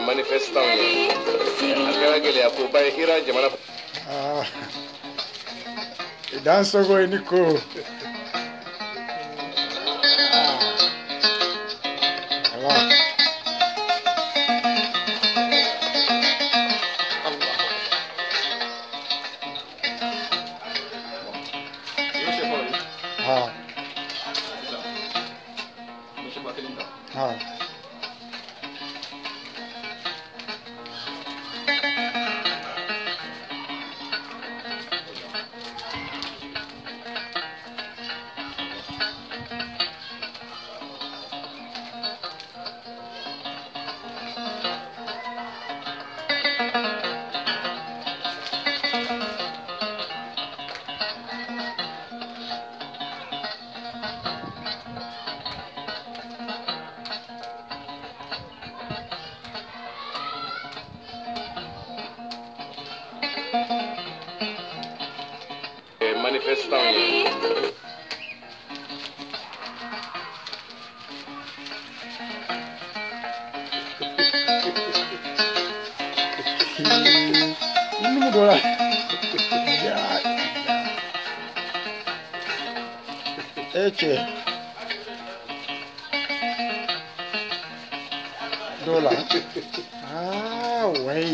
Manifestant ye, a kɛra gɛlɛya koba ye Iran jamana. Ah, i dansogo, i ni ko. Ah, ala Allah. I y'o sɛfɔ ye. Ha. Sisan n bɛ sɛba kelen ta. Ha. Manifestant ye. Numu dɔ la ya, e cɛ dɔ la. Ah ouais.